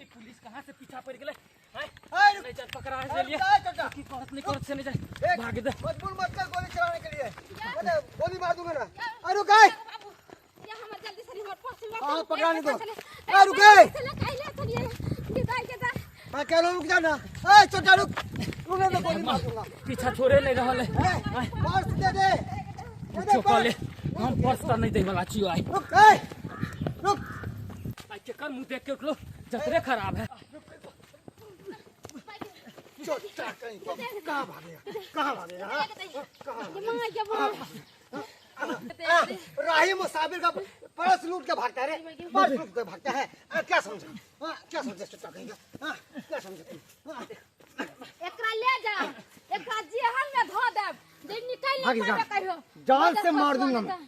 ई police कहाँ से पीछा पड़ गेलै हैं? ए, रुक। नहीं जान पकड़ा ए, है लिए रुक जा, चाचा। की करत नहीं करत से नहीं जान एक, भाग दे मजबूर मत कर गोली चलाने के लिए अरे गोली मार दूंगा ना अरे रुक ए। बाबू ये हमर जल्दी से हमर पर्स लऽ हाँ, के पकड़ा नहीं दो। चले। ए, रुके। चले काइले चलिए विदाई के जा मैं कह रहा हूँ रुक जा ना ए छोटा रुक रुक ना मैं गोली मार दूंगा पीछा छोड़े नहीं रहल है ए, पर्स दे दे दे दे कुछो पर्स। कहले हम पर्स त नहीं दै वाला छियो आई रुक ए रुक आई केकर मुंह देख के उठलो जतरे खराब है छोटा कहीं को कहाँ भागेगा कहाँ भागेगा हाँ? कहाँ ये माँ ये माँ आ, राही मुसाफिर का पर्स लूट के भागता है रे पर्स लूट के भागता है आ, क्या समझा हाँ, क्या समझा छोटा कहीं का हाँ, क्या समझा तुम हाँ, एकरा ले जा एकरा जेहन में धो देब जे निकल भागी नहीं जा। पाबे कहियो जान से मार दूंगा मैं।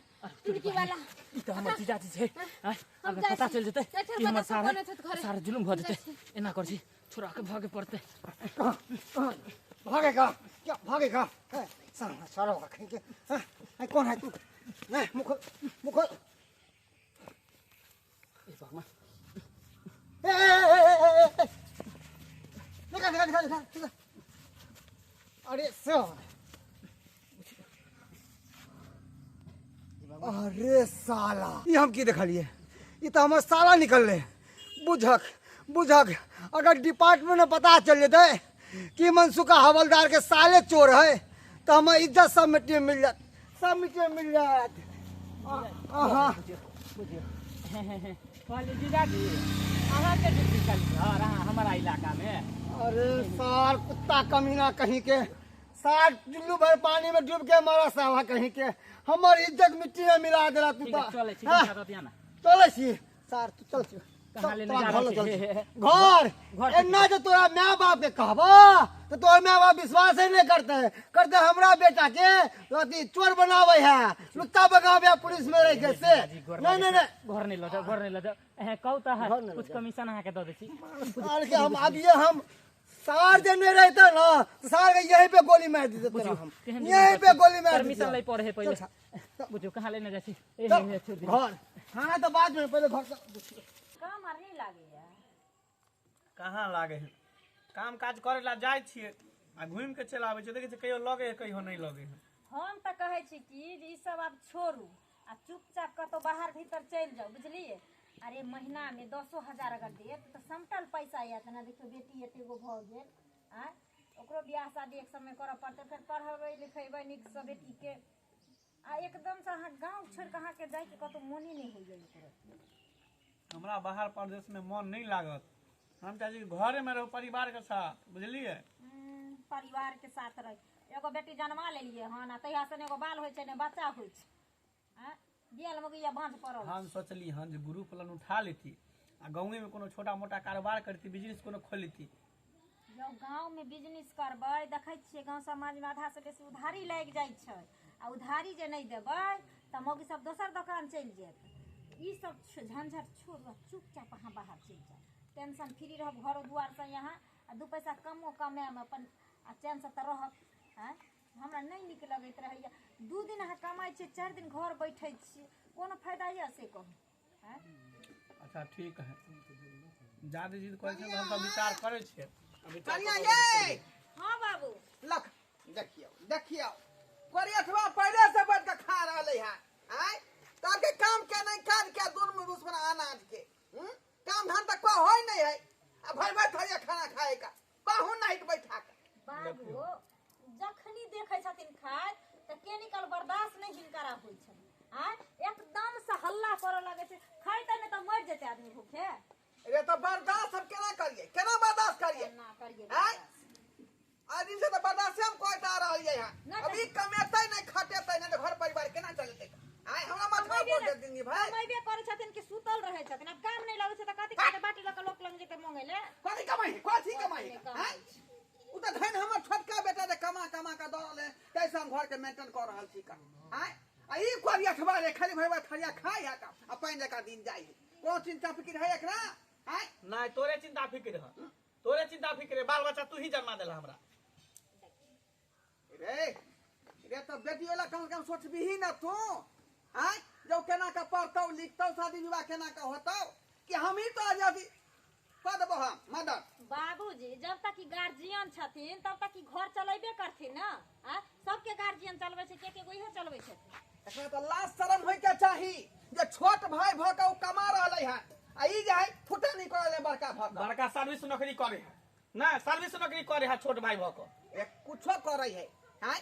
टुड़की वाला ई त हमर जीजाजी छै आँय, हम अगर जाइ पता छी। चलि जेतै जाइ छी, कि हमर बता सब सार बनै छै तऽ घरे। सारा जुलुम भऽ जेतै जाइ छी। एना कर छी छोड़ा के भागे पड़तै कहाँ कहाँ भागेगा क्या भागेगा है, साला सारा होगा कहीं के हाँ, है, कौन है तू नहीं मुख मुख ए भगवान ए, ए, ए, ए, ए, ए, ए। निकाल निकाल निकाल निकाल निकाल। अरे सर अरे साला ये हम की देखलिए ये तो हमार साला निकल रहे बुझक बुझक अगर डिपार्टमेंट में पता चल जेतै कि मनसुखा हवलदार के साले चोर है तो हमार इज्जत सब मिट्टी में मिल जात सब मिट्टी में मिल जात हाँ बुझियो कहली जीजाजी अहाँके ड्यूटी चली घर अहाँ हमारा इलाकामे अरे सार कुत्ता कमीना कहीं के सार जुल्लू भर पानी में डूब के मरा साला कहीं के हमर इज्जत मिट्टी में मिला देला तू ठीक तो है चलै छी हाँ, दऽ दिया ना चलै छी सार तू चल छी कहाँ लेने तोरा जा घर रहल लऽ चल छी? छी। घर घर एना जे तोरा माय बाप के कहबा तो तोरा माय बाप विश्वास ही नहीं करते करते हमरा बेटा के अथी चोर बनावे है लुत्ता बनावे है पुलिस में रह के से जी, घर नहीं नहीं नहीं घर नहीं लऽ जाउ घर नहीं लऽ जाउ एहें कहू तऽ घर नहि लऽ कुछ जाउ। कमीशन अहाँके दऽ दै छी सार के हम अब ये हम सार जे नहीं रहता ना तो सार के यहीं पे गोली मार देते तोरा हम केहन यहीं पे गोली मार परमिशन देते लै पड़े है पहिले चल, चल। बुझियौ कहाँ लेने जाइ छी ए चल, हे, हे, छोड़ि दियौ। घर खाना तो बाद में पहले घर से काम आर नहि लागैया कहाँ लागे है काम काज करे ला जाइ छियै आ घुमि के चलि आबै छियै देखै छियै कहियो लगे है कहियो नहि लगे है हम तऽ कहै छी कि जे ई सब आब छोड़ू आ चुपचाप कतहु बाहर भीतर चलि जाउ बुझलियै अरे महीनामे 10,000 अगर देत तऽ समटल पैसा आयत ने देखियौ बेटी एतेगो भऽ गेल आँय ओकरो बियाह शादी एक समय करऽ पड़तै फेर पढ़ेबै लिखेबै नीकसँ बेटीके आ एकदमसँ अहाँ गाँव छोड़ि कऽ अहाँके जाइके कतहु मोने नहि होइए एको रत्ती। हमरा बाहर परदेशमे मन नहि लागत हम चाहै छी कि घरेमे रहू परिवारके साथ बुझलियै परिवारके साथ रही एगो बेटी जनमा लेलियै हन आ तहियासँ ने एगो बाल होइ छै ने बच्चा होइ छै आँय बियाल मगैया बाँझ पड़ल हम सोचली हन जे ग्रुप लोन उठा लेती आ गाँवेमे कोनो छोटा मोटा कारोबार करती बिजनेस कोनो खोलि लेती जँ गाँवमे बिजनेस करबै देखै छियै गाँव समाजमे आधासँ बेसी उधारी लागि जाइ छै आ उधारी जे नहि देबै तऽ मौगी सब दोसर दोकान चलि जायत ई सब झंझट छोड़ू आ चुपचाप अहाँ बाहर चलि जाउ टेंशन फ्री रहब घरो दुआरसँ यहाँ आ दू पैसा कमो कमायब अपन आ चैनसँ तऽ रहब आँय हमरा नहि नीक लगैत रहैया दू दिन अहाँ कमाइ छियै 4 दिन घर बैठै छियै कोनो फायदा यऽ से कहू आँय अच्छा ठीक है जादे जिद करै छै तऽ हम तऽ विचार करै छियै आ विचार कनिया कऽ कऽ ये हँ बाबू लख देखियौ देखियौ कोरियठवा पहले से बैठ के खा रहले है आय ताके काम के नहीं काज के दुन दुश्मन अनाज के हम्म? काम धान तक कोई होय नहीं है आ भर भर थरिया खाना खाए का पाहुन नहीं के बैठा के बाबू जखनी देखै छथिन खाइत तऽ केनिकल बर्दाश्त नहि हिनकरा होइ छनि आ एकदम से हल्ला करऽ लगै छै खैतै नहि तऽ मरि जेतै आदमी भूखे रे तो बर्दाश्त हम केना करिए केना बर्दाश्त करिए केना करिए आय आइ दिन से तऽ बर्दाश्त हम करता रहलियै हँ नहि तऽ- अभी कमेतै नहि खटेतै नहि तऽ घर परिवार केना चलेतै आय हमरा माथा कमेबे पर नहि- जिंदगी भाई कमेबे करै छथिन कि सुतल रहै छथिन आब काम नहि लगै छै तऽ कथी करतै बाटी लऽ कऽ लोक लग जेतै मंगै लए कथी कमाइ है कथी कमाइ नहि है कमाइ आँय? उ तऽ धन हमर छोटका बेटा जे कमा कमा कऽ दऽ रहल है ताहिसँ हम घरके मेंटेन कऽ रहल छी का आँय आ ई कोरिया खबा रे खाली भरवा थरिया खाइ है का आ पानि जकाँ दिन जाइ है कोनो चिंता फिकिर है एकरा आँय नहि तोरे चिंता फिक्र है तोरे चिंता फिक्र है बाल बच्चा तू ही जन्मा देला हमरा रे रे तो बेटी वाला कम से कम सोचबी ना तू आँय जब केना के पढ़तौ लिखतौ शादी विवाह केना के होतौ कि हम ही तो आजादी कऽ देबो हम जब तक ई गार्जियन छथिन तब तक ई घर चलेबे करथिन ना। आ सबके गार्जियन चलबै छै, के के गो इहो चलबै छथिन। एकरा तऽ लाज शरम होय के चाही जे छोट भाई भऽ के ओ कमा रहलै हन आ ई जे है फुटे नहीं करल है बड़का भऽ के। बड़का सर्विस नौकरी करे है ना, सर्विस नौकरी करे है छोट भाई भऽ के। एक कुछो करे है हैं,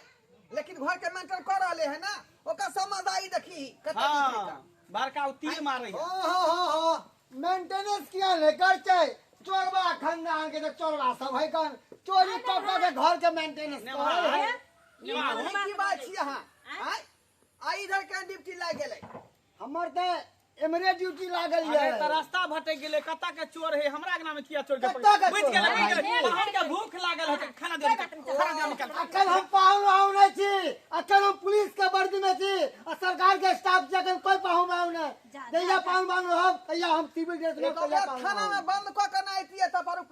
लेकिन घर के मेंटेन कर रहले है ना, ओकर समझदारी देखी कते नीक है। हाँ, बड़का ओ तीर मारे है। हो हो हो हो, मेंटेनेंस किया नहीं करते चोरबा खानदान के, तो चोरबा सब है कन चोरी कऽ कऽ के घर के मेंटेनेंस करे है। ई की बात छी अहाँ आँय? आ इधर के ड्यूटी लागि गेलै? हमर तऽ एमरे ड्यूटी लागल अरे ये। तऽ रास्ता भटक गेलै, कतऽ के चोर है हमरा अंगना में किया चोर के कतऽ के बुझि चोर गेलै, है? बुझि गेलै, पाहुन के भूख लागल है, खाना दे निकाल, खाना दे निकाल। अखन हम पाहुन वाहुन नहीं छी, अखन हम पुलिस के वर्दी में छी आ सरकार के स्टाफ छी, अखन कोई पाहुन वाहुन नहीं। जा, जहिया पाहुन वाहुन रहब तहिया हम सिविल ड्रेस में ओकरा तहिया पाहुन थाना वाहुन। में बंद कऽ के नहि अइतियै तऽ पर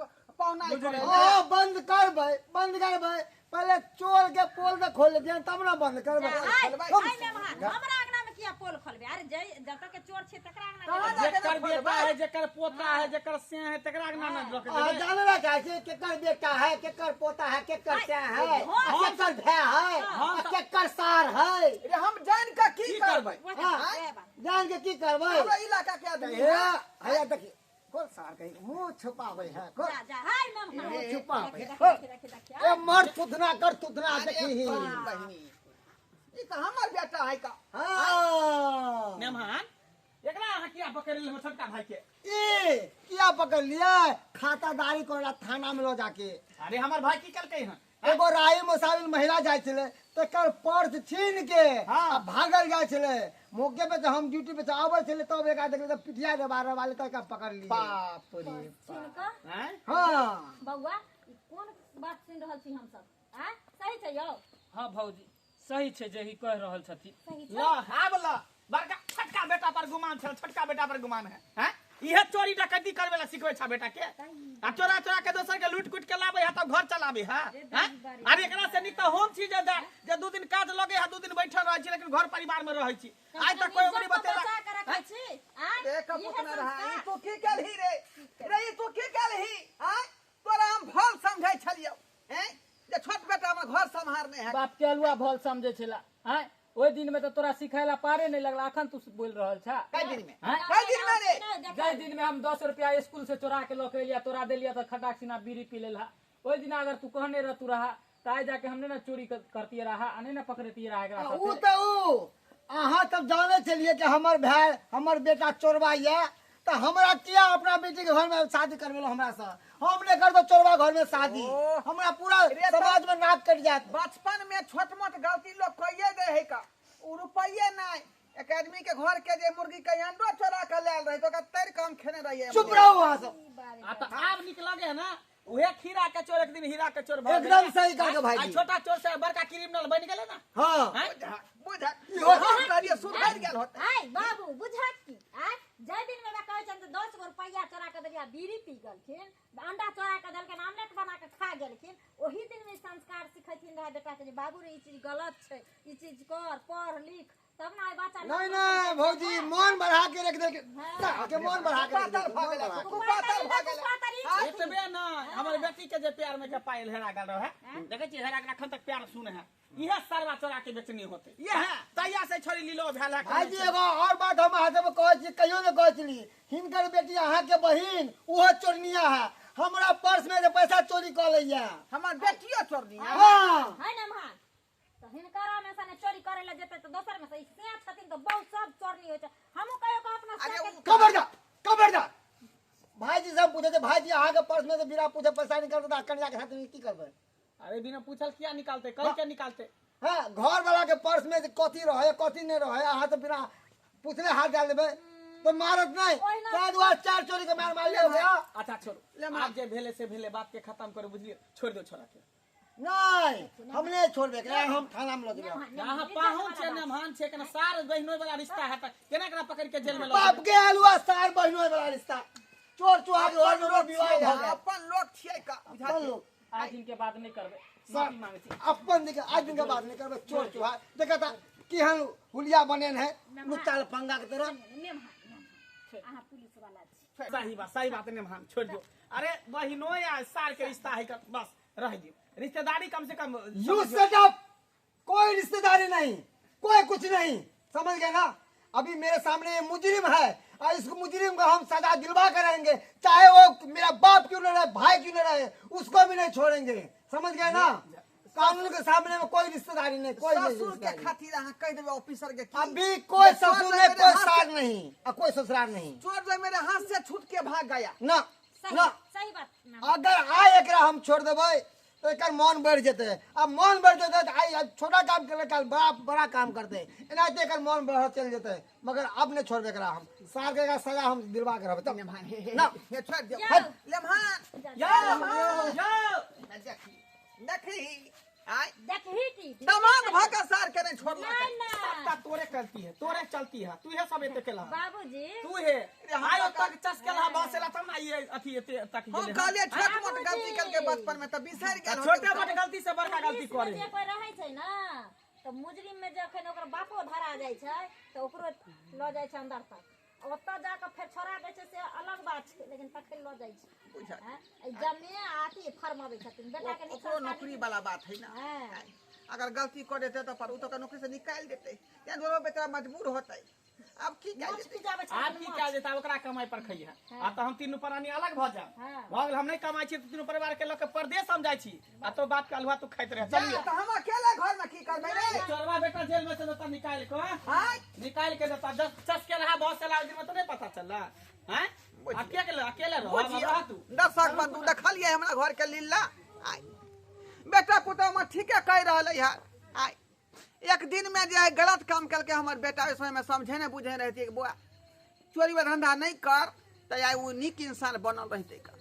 पहुना करे। ओ बंद करबै, बंद करबै, पहले चोर के पोल से खोल लेतियन तब ना बंद करबै। आय, खोलबै। आय मेहमान, हमरा अंगना में किया पोल खोलबे? अरे जै जब तक के चोर छै तकरा अंगना कहाँ जेबै। जाके जेकर ने बेटा खोलबै? है, जेकर पोता है, जेकर से है, तकरा अंगना में रख आ देबै। जाने ला चाहे छी केकर बेटा है, केकर पोता है, केकर से है, हाँ। आ केकर भाय है, हाँ। आ केकर सार है। रे हम जान के की की करबै? करबै? हाँ, वएह बात। जान के की करबै? हमरा इलाका के आदमी हे हैया देखिए कोन सार कहीं मुंह छुपाबै है, कोन जा जा हाय मेहमान, मुंह छुपाबै देखी है। देखी देखी देखी। ए मर तुदना कर तुदना अरे देखी। बहिनी, ई तऽ हमर बेटा है का। हाँ। मेहमान, एकरा अहाँ किया पकड़ लेलहुँ छोटका भाई के? ए किया पकड़ लिया? खातादारी कोला थाना में लो जाके। अरे हमर भाई की कलकै हन? एगो राही मुसाविल महिला जाय छलै तकर पर्स छीन के हाँ। आ भागल जाय छलै। मौके पे से हम ड्यूटी पे से आबै छलै तब एकरा देखले तऽ पिटिया के बारह वाले तक पकड़ लिए। बाप रे। सुन कऽ हैं? हाँ। बौआ, ई कोन बात सुनि रहल छी हमसब? आँय, सही छै यौ? हाँ भौजी, सही छै जे ही कहि रहल छथिन। सही छै। ल आब ल, बड़का छोटका बेटा पर गुमान छल, छोटका बेटा पर गुमान है हैं? इहे चोरी डकैती करबे ला सिखबै छा बेटा के, आ चोरा चोरा के दोसर के लूट कुट के लाबै है तब घर चलाबै है हैं? अरे एकरा से नीक तऽ हम छी जे जे 2 दिन काज लगे है, 2 दिन बैठल रहै छी, लेकिन घर परिवार में रहै छी। आइ तक कोई ओकरी इज्जत तो बतेलक बचा के रखै छी। आँय, रे कबूत इहे न रहा, ई संस्कार। तू की केलही रे? रे ई तू की केलही? आँय, तोरा हम भल समझै छलियौ हैं, जे छोट बेटा हमर घर सम्हारने है। बाप के अलुआ भल समझै छला। आँय, ओहि दिन में तऽ तोरा सिखै ला पारे नहीं लगला, अखन तू बोल रहल छा। कै दिन में? आँय? कै दिन में रे? नहि, देखै। जाहि दिन में हम 10 रुपया स्कूल से चोरा के लऽ के एलिया, तोरा देलिया तऽ खटाक सिना बीड़ी पी लेलहा। ओहि दिन अगर तू कहने रह तू रहा तऽ आइ जाके हम नहि ने चोरी करतियै रहा आ नहि ने पकड़तियै रहा एकरा उ सबके। तऽ उ अहाँ तब जानै छलियै कि हमर भाय हमर बेटा चोरबा यऽ, तऽ हमरा किया अपना बेटी के घर में शादी करबेलहुँ? हमरा से हम नहि करबै चोरबा घर में शादी, ओह। हमरा पूरा रे तऽ समाज में नाक कटि जायत। बचपन में छोट मोट गलती लोग कहिए दे है का, उ रुपये नहीं, एक आदमी के घर के जे मुर्गी के अंडो चोरा के लायल रहे तो ओकरा तर के हम खेने रहिए। चुप रहू अहाँ सब। आ तऽ आब नीक लगे है ना, उहे खीरा के चोर एक दिन हीरा के चोर भऽ गेलै। एकदम सही कहलकै भाईजी। आ छोटा चोर से बड़का क्रिमिनल बनि गेलै ना। हाँ। हैं? बुझा, इहो- हम कहलियै सुधरि गेल होतै। आय बाबू, बुझत की? आय जाहि दिन में कहै छनि जे 10 गो रुपैआ चोरा के देलियै बीड़ी पी गेलखिन, अंडा चोरा के देलखिन, आमलेट बना के खा गेलखिन, ओही दिन में संस्कार सिखेथिन रहे बेटा के जे बाबू रे ई चीज गलत छै, ई चीज कर, पढ़ लिख तब ना आइ बच्चा। नहीं नहीं भौजी, मन बढ़ा के रख देलकै, के मन बढ़ा के रख कुपातर देलकै, भऽ मन गेलै, बढ़ा के। कुपातर भऽ गेलै। कुपातर एतबे ना, हमर बेटी के जे प्यार में के पायल हेरा गेल रहे, देखै छियै हेरा गेल, अखन तक प्यार सुन है, इहे सरवा चोरा के बेचनी होते। इहे। तहिया से छोरी लीलो भेल है। भाईजी एगो और बात हम अहाँ सबके कहै छी, कहियो नहि कहै छली, हिनकर बेटी अहाँ के बहिन ओहो चोरनिया है, हमरा पर्स में जे पैसा चोरी कऽ लैया। हमर बेटियो चोरनी है। हाँ। है ना महान, तऽ हिनकरा में से ने चोरी करे ला जेतै तऽ दोसर में से ई से छथिन तऽ बहुत सब चोरनी होइ छै। हमहूँ कहियो कऽ अपना अरे से उ- खबर जा, खबर जा। भाईजी सब पूछे थे, भाईजी अहाँ के पर्स में से बिना पूछे पैसा निकालते तऽ कनिया के साथ में की करबै? अरे बिना पूछल किया निकालते, कल के निकालते? हाँ, घर वाला के पर्स में कथी रहे कथी नहीं रहे, अहाँ तो बिना पूछले हाथ डाल देबै तो मारत नहीं। ओहिना- ताहि दुआरे 4 चोरी के मार मार लिया भैया। अच्छा छोड़ो, आब जे भेले से भेले, बात के खत्म करू, बुझलिए? छोड़ दो छोरा के। नहीं, हम नहीं छोड़बे एकरा, हम थाना में लऽ जेबै। अहाँ पाहुन छै, मेहमान छै, केना सार बहिनोइ वाला रिश्ता है, केना एकरा पकड़ के जेल में लऽ बाप के आलुआ सार बहिनोइ वाला रिश्ता, चोर चुहा के घर में लोक विवाह छियै, भऽ गेल। अपन लोक छियै का, बुझा अपन लोक। आज दिन के बाद नहीं करबै, सर, माफी मांगै छी। अपन देख, आज दिन के बाद नहीं करबै। चोर चुहा देखा था केहन हुलिया बनेन है, लुच्चा लफंगा के तरह। मेहमान, अहाँ पुलिस वाला छी। सही बात, सही बात। नहीं हम छोड़ दो। अरे बहिनो या साल के रिश्ता है, बस रह दियो रिश्तेदारी कम से कम। You shut up. कोई रिश्तेदारी नहीं, कोई कुछ नहीं, समझ गए ना? अभी मेरे सामने ये मुजरिम है और इसको मुजरिम को हम सजा दिलवा कर रहेंगे, चाहे वो मेरा बाप क्यों न रहे, भाई क्यों न रहे, उसको भी नहीं छोड़ेंगे, समझ गए ना? कानून के सामने में कोई रिश्तेदारी नहीं, कोई नहीं ससुर के रिश्तेदारी। खातिर अहाँ कहि देबै ऑफिसर के की अभी कोई ये चोर ससुर जो नहीं, मेरे कोई हाथ सार से- नहीं और कोई ससुराल नहीं। चोर जो मेरे हाथ से छूट के भाग गया। ना। सही। ना। सही बात ना। अगर आइ एकरा हम छोड़ देबै तो एकर मन बढ़ि जेतै। आ मन बढ़ि जेतै तऽ आइ छोटा काम केलक, काल्हि बड़ा बड़ा काम करतै, एनाहिते एकर मन बढ़ल चलि जेतै। मगर अब नहि छोड़बै एकरा हम, साल के एकरा सजा हम दिलवा के रहबै तब लेमहान, हे हे। ना। हे, छोड़ दियौ। जाओ। लेमहान। यो यो। देखी देखी आय। देखही की दमाद भऽ के सार के नहि छोड़लक। नहीं ना। सबटा तोरे गलती है, तोरे चलती है, तू है सब एते केला। बाबूजी। तू है हम आयो तऽ तक चसकेला बसेला तब ना ये अथी एते तक हम गेलै हन। कहलियै छोट मोट बाबूजी। गलती केलकै बचपन में तऽ बिसरि गेल। छोटे मोटे गलती से बड़का गलती पुलिस में करे। जे कोई रहै छै ना तऽ मुजरिम में जखन ओकर बापो धरा जाइ छै तऽ ओकरो लऽ जाइ छै अंदर तक। ओतऽ जाकऽ फेर छोड़ा दै छै से अलग बात छै, लेकिन तखन लऽ जाइ छै। बुझल। हैं? एहि जमे अथी फरमाबै छथिन बेटा के। ओकरो नौकरी वाला बात है ना। हाँ। अगर गलती कर देते तऽ पर ओ तऽ नौकरी से निकालि देतै, तें दुआरे बेचारा मजबूर होतै। आब की कयल माछ जेतै? पिजाबै आब छथिन की माछ। कयल जेतै? आब ओकरा कमाइ पर खइहे। आ तऽ हम तीनू प्राणी अलग भऽ जायब। हाँ। भऽ गेल, हम नहि कमाइ छी तऽ तीनू परिवार के लऽ के परदेश हम जाइ छी आ तो बाप के अलुआ तू खाइत रह। जा। चलिए। तऽ हम अकेले घर में की करबै रे? चोरवा बेटा जेल में से देता निकालि कऽ। आय। निकालि के देता। जब चसके रहा बहुत साल दिन में तो नहीं पता चलला हैं। अकेले अकेले रह, अब रह तू। दर्शक बंधु, देखलियै हमरा घर के लीला। आय बेटा पुतहु हमर ठीके कहि रहल है। आय एक दिन में जे है गलत काम केलकै हमर बेटा, ओहि समय में समझे नहि बुझे रहती कि बौआ चोरी वाला धंधा नहि कर, तऽ आइ ओ नीक इंसान बनल रहितै का।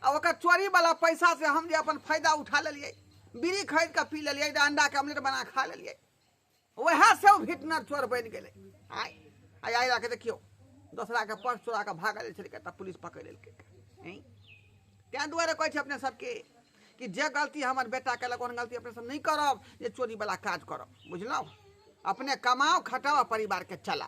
आ ओकर चोरी वाला पैसा से हम जे अपन फायदा उठा लेलियै, बीड़ी खरीद कऽ पी लेलियै, तऽ अंडा के ऑमलेट बना खा लेलियै, वएह से ओ भिटनर चोर बनि गेलै। आइ आइ आइ के देखियौ, दोसरा के पर्स चोरा कऽ भागल छलै तऽ पुलिस पकड़ि लेलकै। तेँ दुआरे कहै छै अपने सबके कि जे गलती हमर बेटा केलक ओहन गलती अपने सब नहि करब जे चोरी वाला काज करब, बुझलहुँ? अपने कमाओ खटाओ आ परिवार के चलाओ।